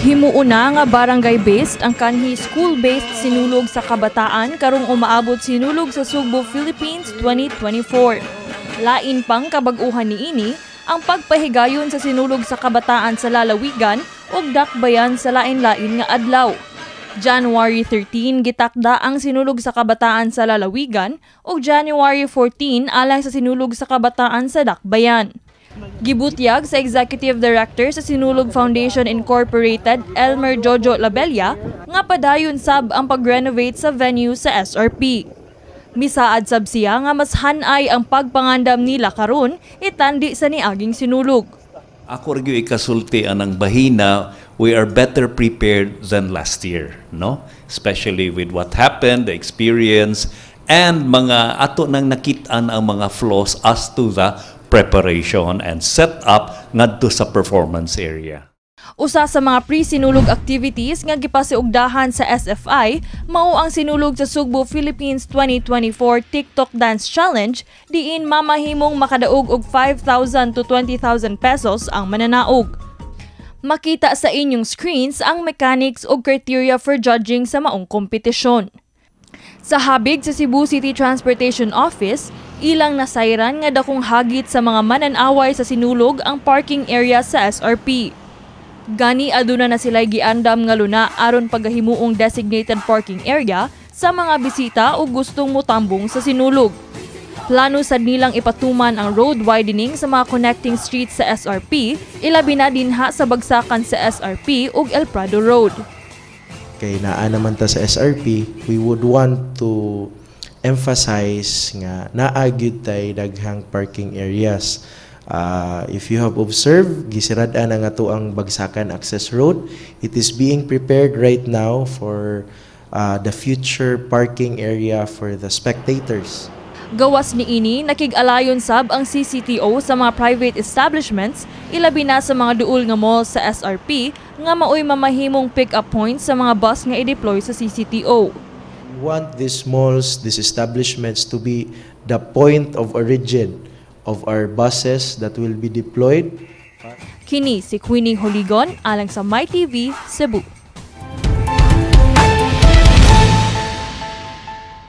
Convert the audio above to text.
Himuon na nga barangay-based ang kanhi school-based Sinulog sa Kabataan karong umaabot Sinulog sa Sugbo Philippines 2024. Lain pang kabag-uhan niini ang pagpahigayon sa Sinulog sa Kabataan sa lalawigan ug dakbayan sa lain-lain nga adlaw. January 13 gitakda ang Sinulog sa Kabataan sa lalawigan ug January 14 alang sa Sinulog sa Kabataan sa dakbayan. Gibutyag sa Executive Director sa Sinulog Foundation Incorporated, Elmer Jojo Labella, nga padayon sab ang pag-renovate sa venue sa SRP. Misaad sab siya nga mas hanay ang pagpangandam nila karon itandi sa niaging Sinulog. Ako ra gyud ikasulti anang bahina, we are better prepared than last year, no? Especially with what happened, the experience, and mga ato nang nakit-an ang mga flaws as to the preparation and set up ngadto sa performance area. Usa sa mga pre-Sinulog activities nga gipasiugdahan sa SFI mao ang Sinulog sa Sugbo Philippines 2024 TikTok Dance Challenge, diin mamahimong makadaog og 5,000 to 20,000 pesos ang mananaog. Makita sa inyong screens ang mechanics ug criteria for judging sa maong kompetisyon. Sa habig sa Cebu City Transportation Office, ilang nasayran nga dakong hagit sa mga manan-away sa Sinulog ang parking area sa SRP. Gani aduna na sila giandam nga luna aron pagahimuong designated parking area sa mga bisita o gustong motambong sa Sinulog. Plano sad nilang ipatuman ang road widening sa mga connecting streets sa SRP, ilabi na dinha sa bagsakan sa SRP ug El Prado Road. Kay naa naman ta sa SRP, we would want to emphasize nga naa gyud tay daghang parking areas. If you have observed, gisirad-an ang atoang Bagsakan Access Road. It is being prepared right now for the future parking area for the spectators. Gawas niini, nakig-alayon sab ang CCTO sa mga private establishments, ilabi na sa mga duol nga mall sa SRP, nga maoy mamahimong pick-up points sa mga bus nga i-deploy sa CCTO. We want these malls, these establishments to be the point of origin of our buses that will be deployed. Kini si Queenie Holigon alang sa MyTV Cebu.